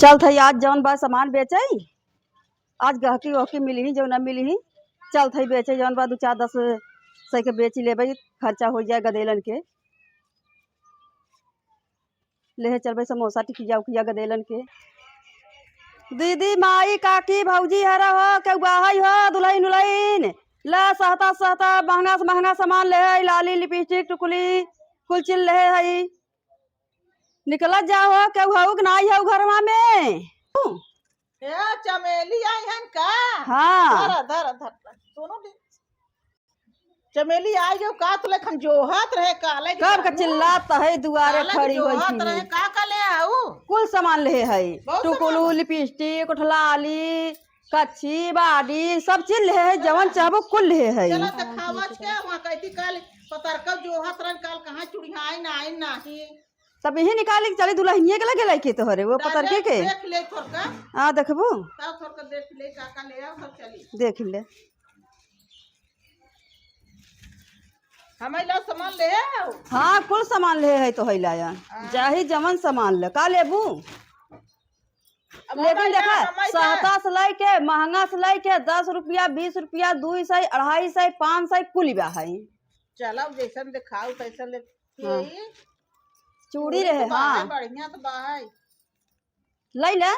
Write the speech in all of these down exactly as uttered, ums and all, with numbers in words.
चलत हई आज जौन बा सामान बेचई, आज गहकी ओहकी मिली ही, जौन ना मिली ही, चलत हई बेचई जौन बा दू चार दस सै के बेची लेबई, खर्चा होइ जाए गदेलन के। लेहे चलबे समोसा टिकिया उकिया गदेलन के। दीदी, माई, काकी, भौजी हरा हो, केहू बाहई हो, दुलहिन उलहिन, ला सहता सहता महंगा से महंगा सामान लेहे, लाली, लिपस्टिक, टुकुली, कुल चीज लेहे हई। निकलत जाओ, केहू हऊ कि नाई हऊ घरवा में? ए, चमेली आई हन का? हाँ। धर, धर, धर, सुनो दी। चमेली आई गयो का? तो लेखन जोहत रहे काले कब का चिल्लात है दुआरे काले खड़ी होई जोहत थी। रहे, का का ले आऊ? कुल सामान लेहे है। बहुत टुकुलू, सामान। लिपस्टिक, ओठलाली, कच्छी, बाडी, सब चीज लेहे है, जवन चाहबो कुल लेहे है। चला देखावा के, वहाँ कहती काल पतरका जोहत रहन, काल कहाँ चुड़ियाइन आइन नाही। तब इही निकाली के चली दुलहिनिया के लगे लइके तोहरे, वो पतरके के। देख ले थोड़का। हाँ, देखबू? तब थोड़का देख ले, का का ले आओ, सब चली। देख ले। हमारे ला सामान ले आओ। हाँ, कुल सामान ले है तो है लाया। हाँ। चाहे जवन सामान ले, का लेबू? अब लेकिन हमारे देखा, ला, हमारे ला। सस्ता से लइके, महंगा से लइके, दस रुपया, बीस रुपया, दुई सै, अढ़ाई सै, पाँच सै, कुल बा है। चला, जैसन देखाऊ, तैसन ले। हाँ। ये चूड़ी रहे, तो बा है, हाँ। बढ़िया तो बा है। लई ले।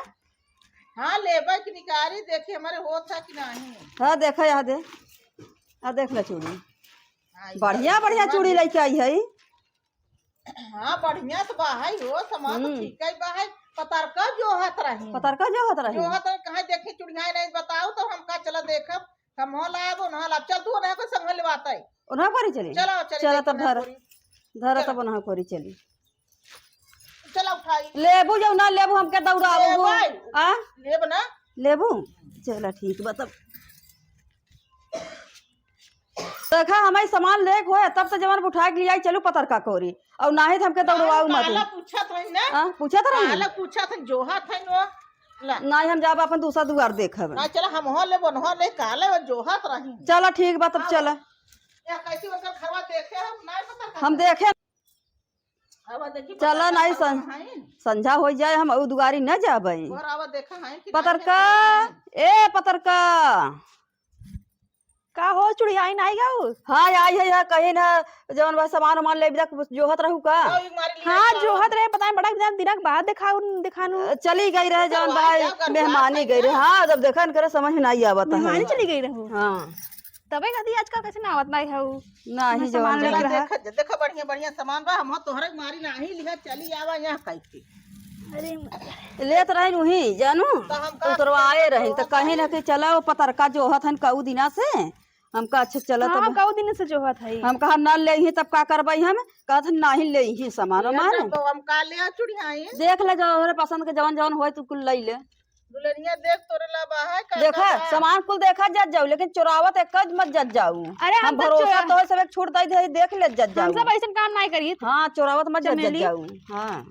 हाँ, लेबे के निकारी, देखी हमारे होत है कि नहीं। हाँ, देखा यहाँ दे। आ देख ले चूड़ी। हाँ, ये बढ़िया, बढ़िया सामान चूड़ी दे। लइके आई है। हाँ, बढ़िया तो बा है, हो सामान तो हम्म। ठीक है बा है। पतरका जोहत रही। पतरका जोहत रही। जोहत रही, कहाँ देखी चुड़िया नहीं बताओ तो हम का चला देखब। हम हो लायब, उन्हा लायब। चल तू उन्हा कोई संग लेवाता है। उन्हा कोरी चली? चलो, चली चला देखी तब उन्हा धर। कोरी। धर चलो। तब उन्हा कोरी चली। चला उठाई। लेबू जो ना लेबू हमके दौड़ाबू। लेबै। आ? लेब ना। लेबू? चला ठीक बा तब। देखा हमारी सामान लेक होए तब तो जवन उठा के ले आई चलू पतरका कोरी। और नाही तो हमके दौड़वाऊ मत। काला पूछत रही ना? हाँ, पूछत रही। काला पूछत है, जोहत है वो। ला। नाही हम जाब अपन दूसरा दुआर देखब। ना चला हम हो लेब, उन्हों ले काले वो जोहत रही। चला ठीक बा तब हाँ। चला। या कैसी ओकर घरवा देखे हम, नाही पता हम देखे। अब देखी चला पतरका नहीं कहाँ सं-, है? संझा होइ जाए, हम उ दुआरी न जाबे। और अब देखा है कि पतरका, नहीं है? ए पतरका। का हो चुड़ियाइन आई गऊ? हाँ, आई है, यहाँ कहीं ना, जवन बा सामान उमान लेबे तक जोहत रहू का? तो एक मारी लिया हाँ, जाओ। जोहत रहे, पता नहीं बड़ा दिनक बाद देखाऊ, देखानू। अ, चली गई रहे, तो जवन आई बा जाओ, घर मेहमानी बार गई रहे। भैया। हाँ, जब देखा न करे समझ में नहीं आवत है। मेहमानी चली गई रहू? हाँ। तबे कहती आजकल कैसे ना आवत नाही हऊ। नाही ना जो सामान लेके देखा, रहा। देखा, देखा बढ़िया, बढ़िया सामान बा, हम तोहरे मारी नाही लिहा, चली आवा यहाँ कह के। अरे माई। लेत रही उही, जानू, तो हम का उतरवाए करी, रही, तो जोहत कहीं ना रही। कहीं चला वो पतरका जोहत हन कऊ दिना से, हम कहा अच्छा चला हाँ, तब। कऊ दिन से जोहत है। हम कहा ना ले ही तब का करबई हम, कहत हन नाही ले ही सामान ये वामान। तो हम का ले आ चुड़ियाई? देख ले जो तोहरे पसंद के जवन जवन होए तू कुल लई ले। दुल्हनिया देख तोरे ला बा है, का देखा, का बा? सामान कुल देखा जत जाऊ, लेकिन चोरावत एक मत जत जाऊ। अरे, हम हम तो भरोसा चोरा- तो है, सब एक छूट दई दे, देख ले जत हम जाऊ। सब ऐसन काम नहीं करी। हाँ, चोरावत मत जत, जत चमेली। जाऊ। हाँ,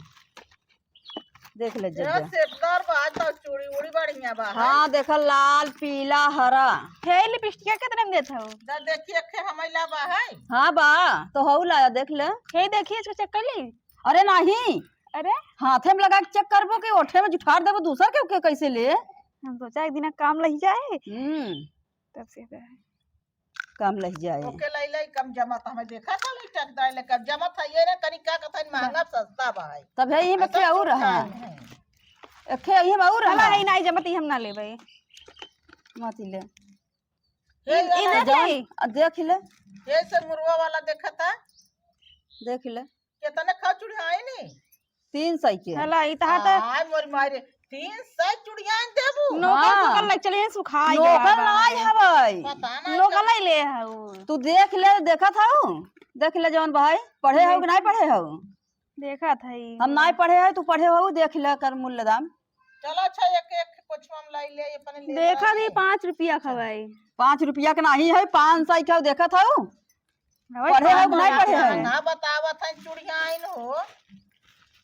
देख ले जत ये जा। सेटदार बा, तो चूड़ी उड़ी बढ़िया बा है। हाँ, देखा, लाल, पीला, हरा। हे लिपस्टिक कितने में देत हो? दा देखिए, खे हमैला बा है। हाँ बा, तो हऊ लाया, देख ले। हे देखिए, इसको चेक कर ली। अरे नाही। अरे? हाथे में लगा के चेक करबो कि ओठे में जुठार देबो, दूसर के, के कैसे ले? हम सोचा एक दिन काम लग जाए। हम्म। तब से तो है। काम लग जाए। ओके लाई लाई कम जमा तो हमें देखा था नहीं टक दाई ले कम जमा था ये ना कनी का कथा महंगा सस्ता बा है। तब है ये में अच्छा, के और रहा। है। एखे ये में और चला रहा। है नहीं जमा ती हम ना लेबे। मत ले। ये इन-, वाला इन्हें जौन, नहीं। आ, देख ले। ये से मुरवा वाला देखा था। देख ले। केतने खा चुड़ियाई नी? तीन सौ के। हला, ई तहा त आय मोर मारे, तीन सौ चुड़ियाई देबू? नौकर हाँ। सोकर ले चले, सुखाई नौकर गवा बा। नाई हवई। पता नहीं नौकर कब ले ले हऊ। तू देख ले, देखत हऊ? देख ले जौन भाई, पढ़े हऊ कि देख। नाई पढ़े हऊ? देखत हई। हम नाई पढ़े हई, तू पढ़े हऊ, देख ले कर मूल्य दाम। चलो अच्छा, एक, एक कुछ हम लाई ले, अपने ले देखा लाई। नहीं, पाँच रुपया खवाई। पाँच रुपया के नाही है, पाँच सौ के देखत हऊ? हवे पढ़े हऊ कि नाई पढ़े हऊ? ना बतावत है, चुड़ियाइन हो।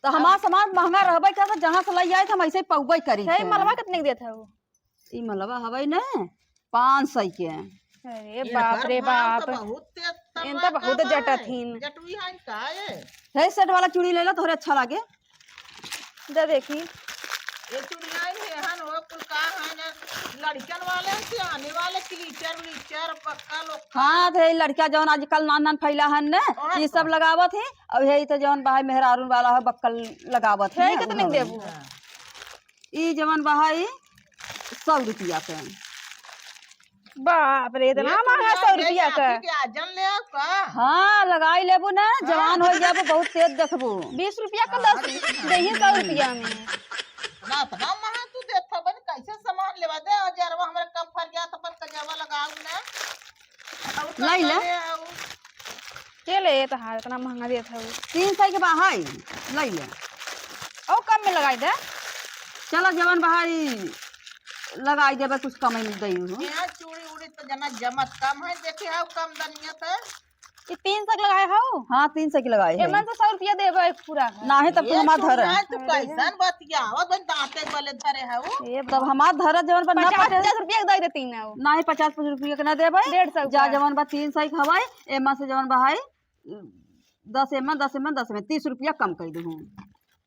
तो हमार सामान महंगा रहबे करत, जहाँ से लाई आई, तो हम ऐसे ही पउबे करी सही थे। मलवा कितने के देत हऊ? ई मलवा हवई न, पाँच सौ के। अरे एकर बाप रे भाव बाप। तो बहुत तेज इन तो तमाका बहुत बा। जटत हिन। जटुई है का ये? हे सेट वाला चूड़ी ले ला, तोहरे अच्छा लागे। दे देखी। ये चुड़ियाइन है हन हो, कुल का है ना, लड़कन वाले, सियाने वाले, क्लीचर व्लीचर, बक्कल उक्कल। हाँ, तो ये लड़का जौन आजकल नान नान फैला हन न, ओहे ई सब तो। लगावत ही, अउर यही तो जौन बा है मेहरारून वाला है, बक्कल लगावत है, है, कितने उन्होंने। देबू? ई जवन बा है, सौ रुपया के। बाप रे, इतना ये महंगा, चुड़िया सौ रुपया का? आजन ले आओ का? हाँ, लगाई लेबू ना, हाँ। जवान हो जाबू, बहुत तेज देखबू। बीस रुपया का दस, देही सौ रुपया में। ना, इतना महंगा तू देत हबन, कैसे सामान लेवा दे, हजारवा हमरे कम पड़ गया, तो अपन कजरवा लगाऊ ना। और लाई ले। ले आओ। के ले तहार इतना महंगा देत हऊ? तीन सौ के बा है, लई ले। और कम में लगाई दे। चला जवन बा है लगाई देबे, कुछ कम में दई हो। यहाँ चूड़ी उड़ी तो जना जमत कम है, देखे आओ कम दनिया तो। ये तीन सौ के लगाए हऊ? हाँ, तीन सौ के लगाए है। एमन से सौ रुपया देबे पूरा है। नाहीं तब तू ये हमार धर। सुना तू कैसन बतियावत बन दांते बले धरे हऊ। ये तब हमार धर जवन पर ना पचास पटे। पचास रुपया के दे देती ना वो। नाहीं, पचास पचास रुपया के ना देबे। डेढ़ सौ जा का। जवन बा तीन सौ के हवाई, एमा से जवन बा है दस एमन, दस एमन, दस एमन, तीस रुपया कम कर दूँ।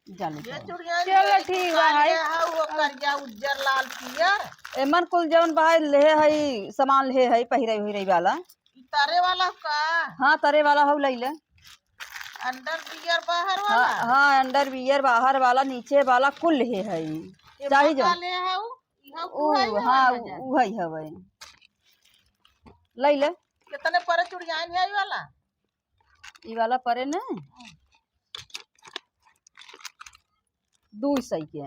जा ले ये जाओ। चुड़िया चलो ले, ठीक बा, काले हाय। है, वो करिया, उज्जर, लाल, पियर। एमन कुल जवन बा है, लेहे है, सामान लेहे है, पहिरे उहिरे वाला। ई तरे वाला का? हाँ, तरे वाला हऊ, लई ले। अंडरवियर बाहर हाँ, वाला? हाँ, अंडरवियर बाहर वाला, नीचे वाला कुल लेहे है। ये चाही बा जो। का ले हऊ? ई हऊ ऊ, कुहाई हाँ, हवा ऊ, जा। उहई हवे। लई ले। कितने परे चुड़ियाइन है ई वाला? ई वाला परे न? दुई सौ के।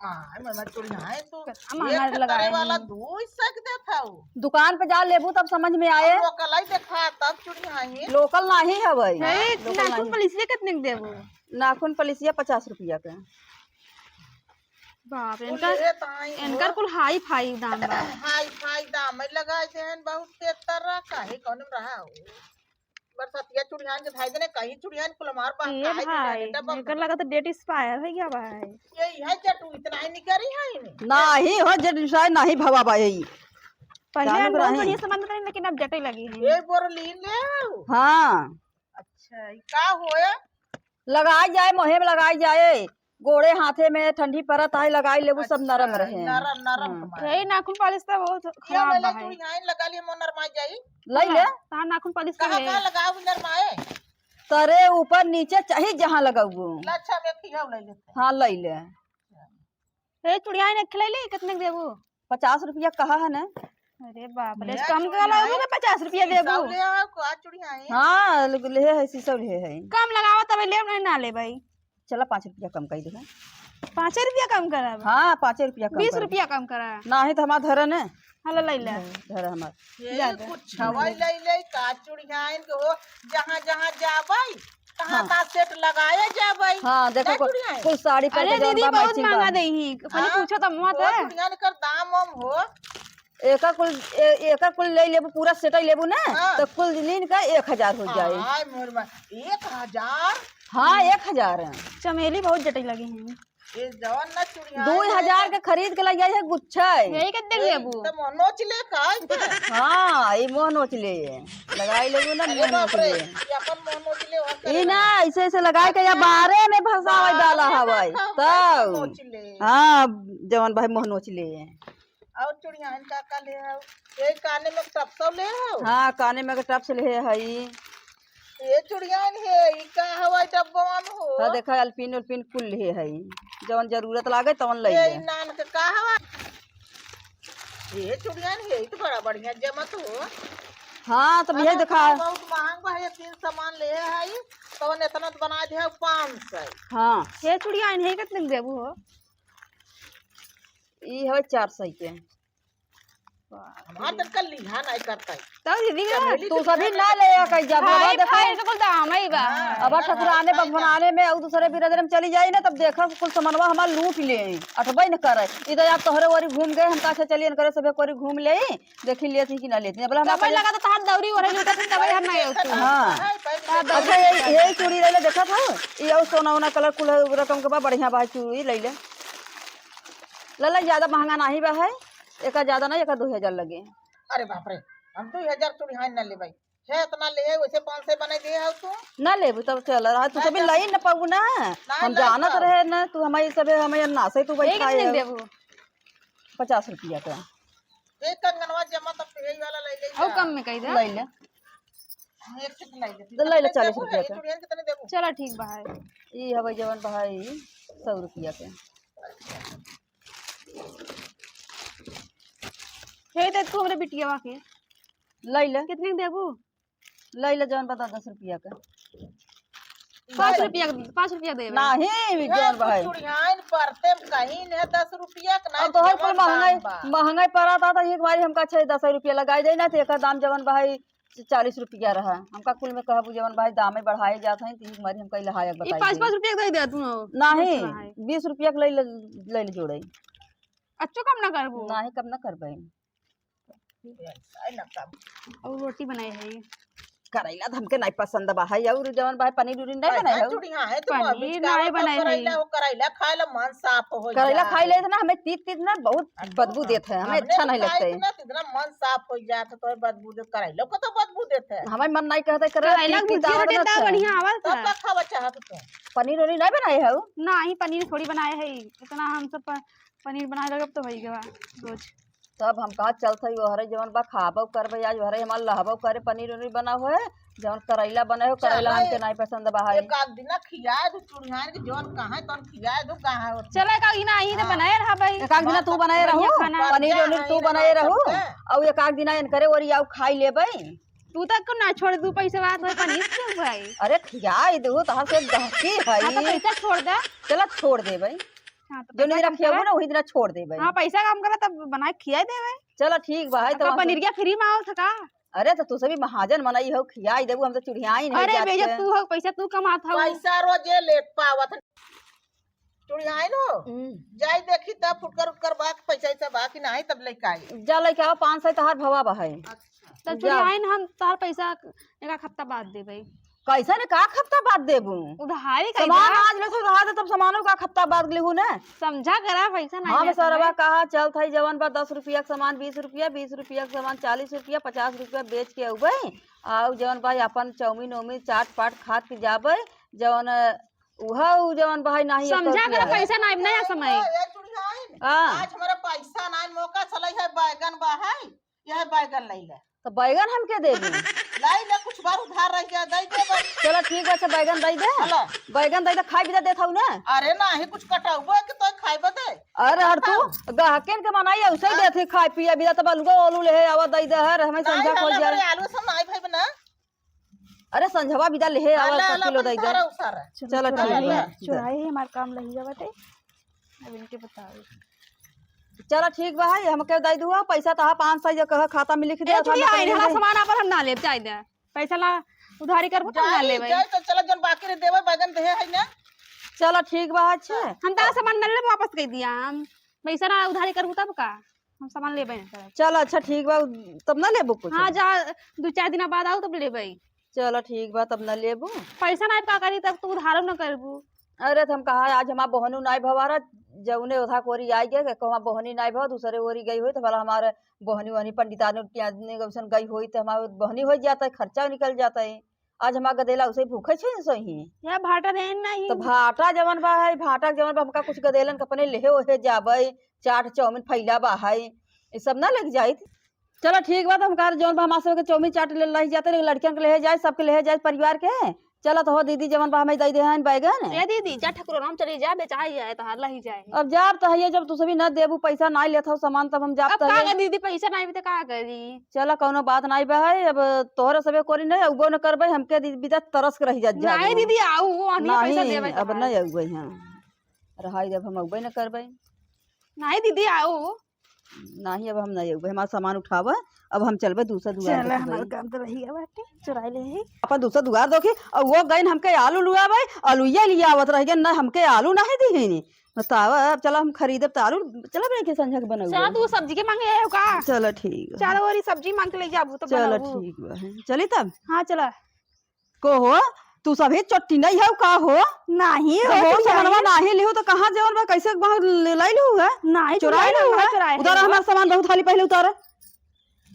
हाँ, मम्मा, चुड़िया है तू। कितना महंगा एक लगाए तरे वाला हैं। दुई सौ के देत हऊ। दुकान पे जा लेबू तब समझ में आए। लोकल ही देखा तब चुड़िया है। लोकल नाहीं हवे। है, लोकल नाखून नाहीं। पलिसिया कितने के देबू? नाखून पलिसिया पचास रुपया के। बाप रे, कुल इनकर, ये ताई हो। इनकर कुल हाई फाई दाम बा। हाई फाई दाम है, लगा देहन बहुत तेज तरह का है, कौन में रहा हो? बरसतिया चुड़ियान के भाई देने कहीं चुड़ियान कुल हमार बा, ये काहे भाई, चुड़ियान डब्बा एकर में? लगा तो डेट एक्सपायर हो गया भाई। ये है जटू इतना ही निकरी है इन्हें। नाहीं हो, डेट एक्सपायर नाहीं भवा बा यही। पहले चालू हम बहुत रही। बढ़िया सामान देते रहे, लेकिन अब जटे लगी है। ये बोरलीन ले आओ। हाँ। अच्छा, ई का होए? लगाई जाए, मुँहे में लगाई जाए, गोड़े हाथे में ठंडी परत आए, लगाई लेबू, सब अच्छा, नरम रहे। नरम, नरम हाँ। हमारे। यही नाखून पालिश तो बहुत ये खराब वाला बा है। चुड़ियाइन लगा लिए, मोर नरमाई जाई। लई ले। तहार नाखुन पालिश कहाँ, कहाँ लगाओ नरमाए? तरे ऊपर नीचे चाहे जहाँ लगाओ। अच्छा, हम एक ही हऊ ले लेते हैं। हाँ, लई ले। हे चुड़ियाइन एक खिलाई ले, कितने के देबू? पचास रुपया कहा है ना। अरे बाप रे, ले कम चुड़ियाइन, का लाओ के पचास रुपया देबू? ले आओ, का चुड़ियाइन? हाँ, ले, ले है, सीसौ ले है। कम लगावा तब ले, नहीं ना ले भाई। चला, पाँच रुपया कम कइ देबे। पाँचे रुपया कम करब? हाँ, पाँचे रुपया कम बीस करब। रुपया कम करब। नाहीं त हमार धरे ने। हाँ, ले, ले ले। धरे हमार। ये जा दे। कुछ हवाई ले ले, का चुड़ियाइन के हो, जहाँ, जहाँ जाबै, तहाँ, हाँ। तहाँ सेट लगाए जाबै। हाँ, देखो, जा को-, चुड़ियाइन। कुल साड़ी पर अरे के जौन दीदी, बा बहुत matching महंगा बा। देही। खाली हाँ, पूछो तो मत वो है। चुड़ियाइन कर दाम वाम हो। एका कुल, ए-, एका कुल ले लेबू, पूरा सेट लेबू ना, हाँ। तो कुल लीन का एक हजार हो जाए। हाय मोर माँ, एक हजार? हाँ, एक हजार। चमेली बहुत जटई लगी हैं। ये जवन ना चुड़िया दो हजार के खरीद के लग जाए है गुच्छा। यही के देख लेबू। तो मोह नोच ले का है? हाँ, ये मोह नोच ले। लगाई लेबू ना, अरे मोह बाप नोच रे, ले। ये अपन मोह नोच ले, वहाँ ई करे ना, ना। ऐसे, ऐसे लगाए के या अच्छा। बारे में फंसावे बारे वाला में हवाई। फंसावे तब। नोच ले। हाँ, जवन भाई मोह नोच ले। और चुड़ियाइन का का ले आओ? ये काने में टप्सो ले आओ? हाँ, काने में के टप्स ले हई। ये चुड़ियाइन है, ई का हवाई डब्बा में हो? हाँ, देखा, अल्पिन उल्पिन कुल ले हई। जवन जरूरत लागे, तवन ले ये ले। ई नान के का हवा? ये चुड़ियाइन है, ई तो बड़ा बढ़िया जमत हो। हाँ, तब अरे, यही देखा। बहुत महंग बा, ये तीन सामान ले हई, तवन इतना तो बना दे पाँच सौ। हाँ। ये चुड़ियाइन है, कितने के देबू हो? ई हवे चार सौ के। हमार तन का लिहा नहीं करता है। तब दीदी का चमेली तू तो सभी लिहा ना नहीं ले करता है। कहीं जा, बाबा हाय, देखो। हाय, तो कुल दाम ही बा। हाँ, अब हाँ, ठकुराने हाँ, बभनाने में और दूसरे बिरादर में चली जाई ना, तब देखा कुल समनवा हमार लूट ले, अठबे न करे। इधर आप तोहरे ओरी घूम गए, हम कहा चलिए न करे, सभी ओरी घूम ले, देखी लेती कि ना लेती। अब हम तबे चले लगा तो तहार दौरी ओरे लूटत है, तबे हम नहीं होती। हाँ। हाँ, दौरी अच्छा, ये, ये चूड़ी ले ले, देखा था? ये और सोना वोना कलर कुल रकम के बा, बढ़िया बा चूड़ी, ले ले। ले ले, ज्यादा महंगा नाही बा है, एका ज्यादा ना, एका दो हजार लगे। अरे बाप रे, हम दो हजार चूड़ी हाथ ना लेबै। हे, इतना ले, वैसे पाँच सौ बनाई दिए हो तू। ना लेबू तब चल रहा, तू नहीं, सभी दस लाई न पाबू ना। नहीं, हम नहीं जानत पाबू। रहे ना, तू हमारी सभी, हमें नासे तू एक बैठा कितने है। देबू? पचास रुपया का। एक कंगनवा जमा तब यही वाला ले ले और जा। कम में कही दे। ले ले। एक ठे ले ले। तो ले ले चालीस रुपया का। चुड़िया कितने देबू? चलो ठीक बा है। ई हवे जवन बा है सौ रुपया के। हे दे तू हमरे बिटिया के। ले ले। कितने के देबू? ले ले जवन बा दस रुपया का। पाँच रुपया, पाँच रुपया देबे। नहीं, ये जवन बा है। चुड़ियाइन परते में कहीं ने दस रुपया के नहीं अब तो है कुल महंगाई, महंगाई पड़ा था, तो एक बारी हमका छह दस रुपया लगाई दे ना, तो एकर दाम जवन बा है चालीस रुपया रहा। हमका कुल में कहबू जवन बा है दामे बढ़ाए जात है, तो एक बारी हमका लहायक ई बताई पाँच दे। पाँच रुपया के दे दे तू। नहीं, बीस रुपया के ले ले, ले ले जोड़े। अच्छो कम ना करबू। नहीं, कम ना करबे। ऐसा ना कम। और रोटी बनाए है। करैला तो हमके नहीं पसंद बा है, और जवन बा है पनीर उनीर नहीं बनाए है। चुड़िया है तो पनीर नहीं बनाए है। करैला, वो करैला खाए ला मन साफ हो करैला खाई ले ना, हमें तीत तीत ना बहुत बदबू देत है, हमें अच्छा नहीं लगता है। इतना मन साफ हो जात है तो बदबू दे, करैला को तो बदबू देत है। हमें मन नहीं कहता है, करैला तीत तीत आवत है। बढ़िया आवत है। तब का खावा चाहत तू? पनीर उनीर नहीं बनाए है? नहीं, पनीर थोड़ी बनाए है, इतना हम सब प-, पनीर बनाए लगे तो हो ही गवा रोज। तब हम कहा चलत हई ओहरे जवन बा खाबो करबे, आज ओहरे हमार लहबो करे पनीर उनीर बना हुए, जवन करैला बने हो, करैला चला हमके ए-, नहीं पसंद बा है। एक आध दिना खिया दू चुड़ियार के जवन कहाँ तन खिया दू कहाँ होत। चला एक आध दिना आई तो हाँ। बनाए रहा भाई। एक आध दिना तू बनाए बढ़िया रहू, खाना। पनीर उनीर तू बनाए रहू, और एक आध दिना इनकरे ओरी आउ खाई लेबे। तू तक को ना छोड़ दू पैसा बात है पनीर क्यों भाई? अरे खिया दू तहार से गहकी है। हाँ तो पैसा छोड़ दे। चला छोड़ देबे। हाँ, तो जो पैसा दिन कम रखिया करा। ना, वही दिन छोड़ देबे। हाँ, पैसा कम करा, तब बनाए खिया देबे। चलो, ठीक बा, है, तो तो वहाँ से पनीर क्या फ्री में आवत है का? अरे, तो तू सभी महाजन मनई हो, खियाई देबू, हम तो चुड़ियाइन है अरे, जात बेइज्जत के। तू हो, पैसा तू कमात हो। पैसा रोजे लेट पावत है। चुड़ियाइन हो, हम्म। जाई देखी तब फुटकर उटकर बा, पैसा ऐसा बा कि नहीं, तब लेके आई। जा लेके आवा, पाँच सौ तहार भवा बा है। अच्छा। तो जा। चुड़ियाइन हम तहार पैसा एक आध हफ्ता बाद देबे। कैसे ने का हफ्ता बाद देबू? उधारी कइला। सामान आज लेथू उधार दे, तब सामानो का हफ्ता बाद लेहू ने। समझा करा, पैसा नहीं हम है सरवा समय। कहा चलत हई, जवन बा दस रुपया के सामान बीस रुपया, बीस रुपया के सामान चालीस रुपया, पचास रुपया बेच के अउबे, आउ जवन बा अपन चाउमीन उमीन चाट पाट खात के जाबे, जवन उहा उ जवन बा नाही समझा करा, पैसा नहीं, नहीं समय। ए, ए, चुड़ियाइन, हाँ। आज हमारा पैसा नहीं, मौका चले है, बैगन बा है, यह बैगन ले ले। तो बैगन हमके दे दी। लाई ले, कुछ बार उधार रह गया, दे दे बैगन। चलो ठीक बा, अच्छा बैगन दे दे। हला। बैगन दे दे, खाई भी दे देत हऊ ना। अरे नाही, कुछ कटौबो है कि तोय खाइबे दे। अरे हर तू बताओ। गाहकेन के मनाई है, उसे ही हाँ। देत ही खाए पिए भी, तब अलगो आलू ले आवा दे दे, हर हमें नहीं, समझा खोज हला, जाए। हमारे आलू सब नहीं भाई बना। अरे संझवा बिदा ले आवा, हला, एक हला, किलो अपन दे दे। सारा उसारा। चलो, चलो, ठीक चुराई बा। है, चुराई है, हमार काम लही जावत है। अब इनके बताओ। चलो ठीक बा, है, हमके दे दुआ, पैसा तहा पाँच सौ जो कहा खाता में लिख दे, ए, चुड़िया, हमार सामान आप हम ना लेब, जाए दे। पैसा ला उधारी करबो तो ना जाई, लेबे। जाई तो चलो, जन बाकी रह देवे, बैगन देहे है ना। चलो ठीक बा, अच्छा। हम तारा सामान ना लेब, वापस कर दिया हम। पैसा ना उधारी करबो तब का? हम सामान लेबे ना करब। चलो अच्छा ठीक बा, तब ना लेबो कुछ। हाँ, जा, दो चार दिन बाद आओ तब लेबे। चलो ठीक बा, तब ना लेबू। पैसा नाई का करी, तब तू उधारो ना करबू। अरे, तो हम कहा, आज हमार बहनू नाई भवारा, जौने ओधा कोरी आई गए, कहवा बहनी नाई भवा, दूसरे ओरी गई होई, तो भला हमारे बहनी वहनी पंडितानी उटियानी गौसन गई होई, तो हमारे बहनी हो जाता है, खर्चा निकल जाता है। आज हमार गदेला उसे भूखे छे सोई। या भाटा देन नहीं। तो भाटा जवन बा है, भाटा जवन बा, हमका कुछ गदेलन के अपने लेहे ओहे जाबे, चाट चाउमीन फैला बा है, ये सब ना लग जाइत। चलो ठीक बा, तो हम कहा जौन बा हमार सबके चाउमीन चाट ले लही जाते, लड़कियन के लेहे जाए, सबके लेहे जाए परिवार के। चलो तो हो दीदी, जवन बा हमें दे दे हैं बैगन। ए दीदी, जा ठकुरवा में चली जा, बेचाई जाए, तहार लही जाए। अब जाब तो हइये, जब तू सभी न देबू, पैसा ना लेत हो सामान, तब हम जाब अब तो का हइये। करी दीदी, पैसा नहीं भी तो का करी? चलो कौनो बात नहीं बा है, अब तोहरे सबे कोरी नहीं, अउबो न करबे, हमके दी-, बिदा तरस के रही जा, जा नहीं दीदी, आऊ, वो नहीं पैसा नहीं, देवे अब तहार। नहीं अउबे, हाँ। रहाई देब, हम अउबे न करबे। नहीं दीदी, आऊ। नाही, अब हम नहीं अउबे, हमार सामान उठावा, अब हम चलबे दूसरा दुआर चला, देखबे। हमार काम तो रही गया बाटे, चुराई ले ही। अपन दूसरा दुआर देखी, और वो गइन हमके आलू लुआवे, आलूया लिया आवत रह गए, ना हमके आलू नहीं दिहिनी। बतावा, अब चला हम खरीदब त आलू, चला बे के संझा के बनउबे। चला, तू सब्जी के मांगे आयो का? चला, ठीक बा। चला, ओरी सब्जी मांग के ले जाबू, तो चला, बनाबू। ठीक बा। चली तब? हाँ, चला। को हो, तू सभी चोट्टी नहीं है का हो? नहीं तो हो, हो, चुराई सामानवा है। नहीं लिहू तो कहाँ जेवन बा, कैसे वहाँ ले, ले लिहू है? नहीं, चुराई चुराई लिहू ना, है? चुराई उधर है। हमार सामान बहुत हाली पहले उतारे।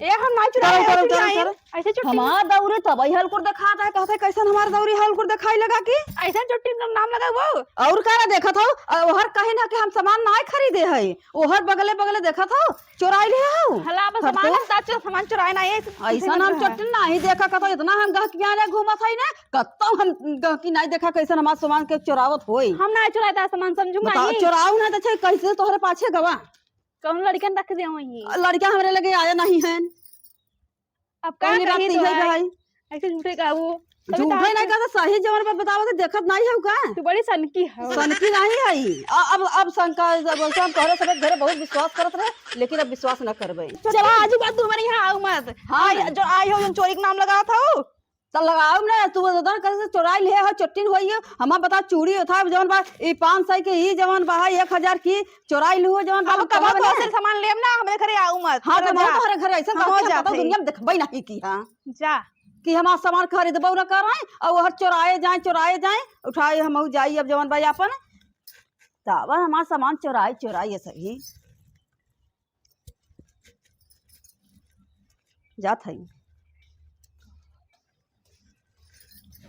ए, हम ना चुराए, उतारो, उतारो, उतारो। ऐसे चुट्टी हमार दौरी तब ही हल्कुर देखात है, कहते कैसन हमार दौरी हल्कुर देखाई लगा कि? ऐसे चुट्टी में नाम लगा वो। और का ना देखत हो? अ, ओहर कहीं ना कि हम सामान ना खरीदे है, ओहर बगले बगले देखत हो, चुराई ले हो। हला, बस सामान हटो। हम साचो सामान चुराए ना, ये ऐसा हम चुट्टी नहीं देखा, कतो इतना हम गहकियाने घूमत है ना, कतो हम गहकी नहीं देखा कैसन हमार सामान के चुरावत होई। हम ना चुराए ता सामान, समझू बताओ, नहीं। चुराऊ ना तो छै, कैसे तोहरे पाछे गवा? कौन लड़कन रख दे वहीं? लड़का हमरे लगे आया नहीं है। अब का पहली बात कही तो तो है है। भाई। ऐसे झूठे का वो। तभी तो झूठे नहीं आपको कहता, सही जवन बात बतावत है, देखत नहीं है का? तू बड़ी सनकी है। सनकी नहीं है। अ-, अब, अब शंका, अब बोलते हम तोहरे सब घरे बहुत विश्वास करत रहे, लेकिन अब विश्वास न करबे। चला, आज बात तू हमारे यहाँ आओ मत। हाँ। आई, जो आई हो, जो चोरी के नाम लगावत हो। तो लगाओ ना, तू उधर करे से चोराई ले हो, चोट्टिन होई हो। हमार बता, चूड़ी होता है जवन बा, ई पाँच सौ के, ई जवन बा, एक हजार की चोराई लू हो जवन बा, अब हम कबो कहब तो ना। से सामान लेम ना, हमरे घरे आऊ मत। हाँ, तो चला हम जा। तोहरे घरे ऐसे हम कहत हो हैं, जात पता हई। दुनिया में देखबे नहीं की, हाँ। जा। कि हमार सामान खरीदबो ना कर रहे, और हर चोराए जाए, चोराए जाए, उठाए हम जाई अब जवन बा अपन। तब हमार सामान चोराई, चोराई ये सही। जात हई।